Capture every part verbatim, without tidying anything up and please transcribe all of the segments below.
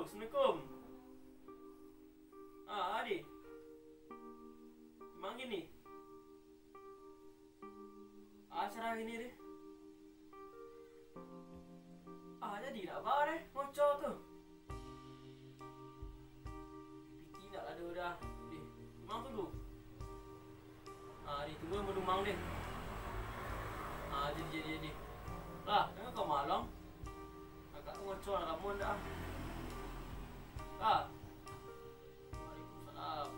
Assalamualaikum. Ah, Adi. Mang gini. Ah, cara gini deh. Ah, jadi nak ba deh, ngocor tu. Piti nak lado dah. Deh, mang tu tu. Ah, deh, tunggu yang bedumang deh. Ah, jadi, jadi, jadi. Lah, jangan kau malam. Agak ngocor nak kamu ndak ah. Ah. Waalaikumsalam.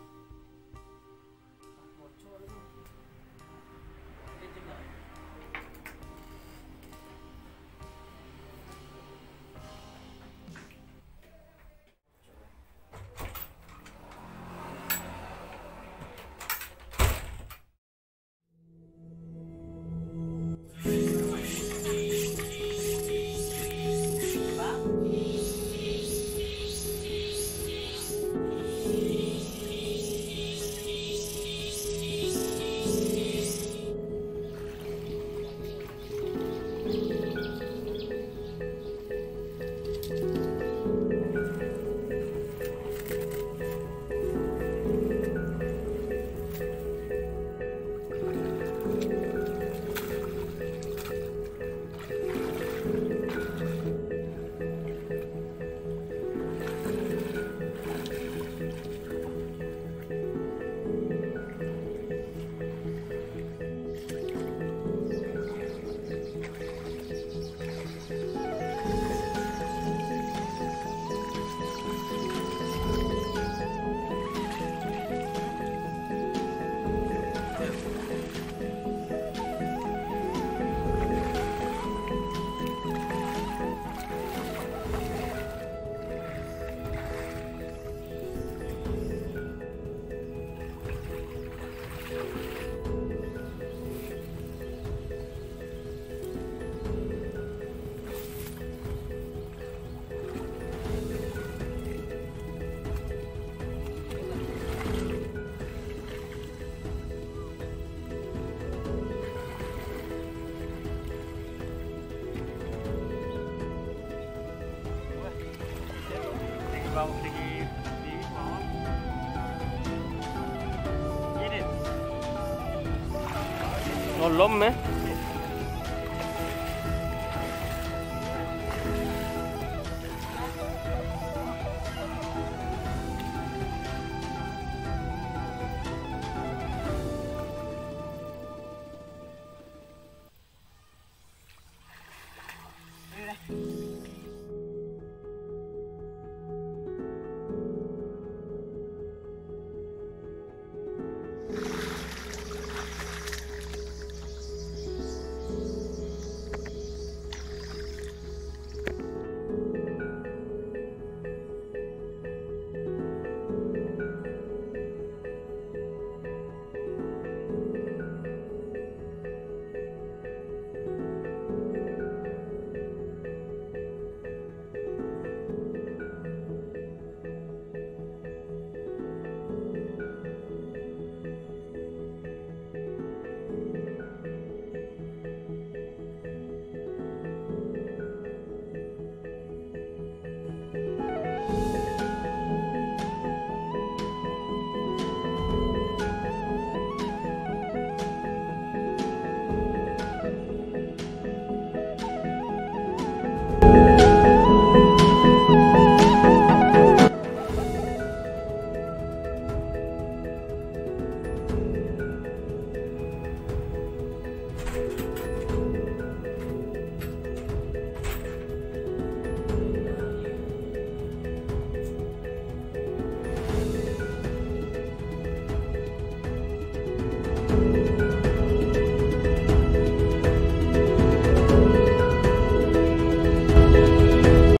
Nolom, eh.